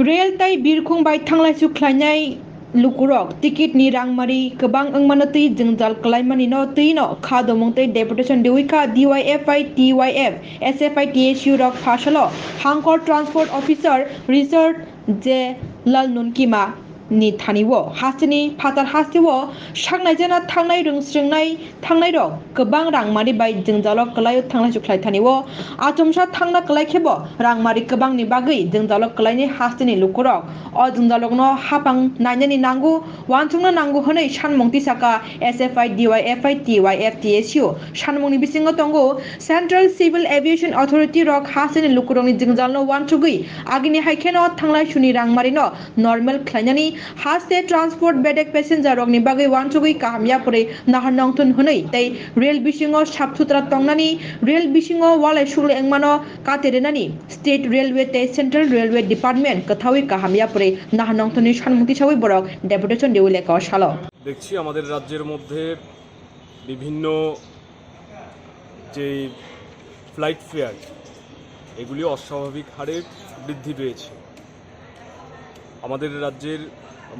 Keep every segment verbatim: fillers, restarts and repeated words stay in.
Rail tai birkhung bai thanglaisu khlainai lukurok ticket ni rangmari kwbang wngmano twi jwngjal kwlaimanino twino kha domung tei deputation riwi kha D Y F I, T Y F, S F I T S U rok phasalo Hangkor Transport Officer Richard J Lalnunkima ni thani o hasteni phatar hasteo saknaijana thangnai rwngsrwngnai thangnairok kwbang rangmari bai jwngjalo kwlaio thanglaisu khlai thani o. Achomsa thangna kwlai khebo rangmari kwbangni bagwi jwngjalo kwlaini hasteni lukurok o jwngjalokno hapang nainani nango, uansukna nango hwnwi sanmung tisaka S F I, D Y F I, T Y F, T S U. Sanmungni bisingo tongo Central Civil Aviation Authority rok hasteni lukurokni jwngjalno uansugwi agini hai kheno thanglai suni rangmarino normal khlainani, haste transport bedek passenger rokni bagwi uansugwi kaham yapri nahar nongthun hwnwi tei rail bisingo sap sutra tongnani, rail bisingo walai suklai wngmano kate rwnani State Railway tei Central Railway Department kwthawi kaham yapri nahar nongthunni sanmung tisawi borok deputation riwi lekha o salo. দেখছি আমাদের রাজ্যের মধ্যে বিভিন্ন যেই flight fair, এগুলি অস্বাভাবিক হারে বৃদ্ধি পেয়েছে। আমাদের রাজ্যের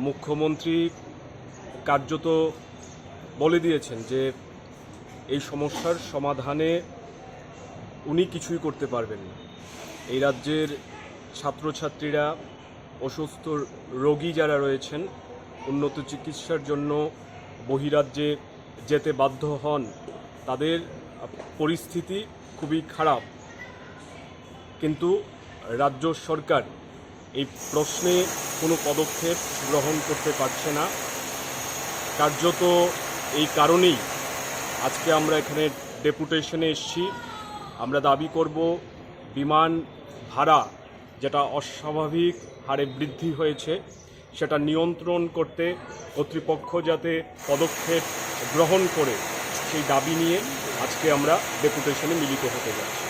মুখ্যমন্ত্রী কার্যত বলে দিয়েছেন যে এই সমস্যার সমাধানে উনি কিছুই করতে পারবেন না। এই রাজ্যের ছাত্রছাত্রীরা, অসুস্থ রোগী যারা রয়েছেন, উন্নত চিকিৎসার জন্য বহিরাজ্যে যেতে বাধ্য হন, তাদের পরিস্থিতি খুবই খারাপ। কিন্তু রাজ্য সরকার এই প্রশ্নে কোনো পদক্ষেপ গ্রহণ করতে পারছে না। কার্যত এই কারণেই আজকে আমরা এখানে ডেপুটেশনে এসেছি। আমরা দাবি করব, বিমান ভাড়া যেটা অস্বাভাবিক হারে বৃদ্ধি হয়েছে, সেটা নিয়ন্ত্রণ করতে কর্তৃপক্ষ যাতে পদক্ষেপ গ্রহণ করে, সেই দাবি নিয়ে আজকে আমরা ডেপুটেশনে মিলিত হতে যাচ্ছি।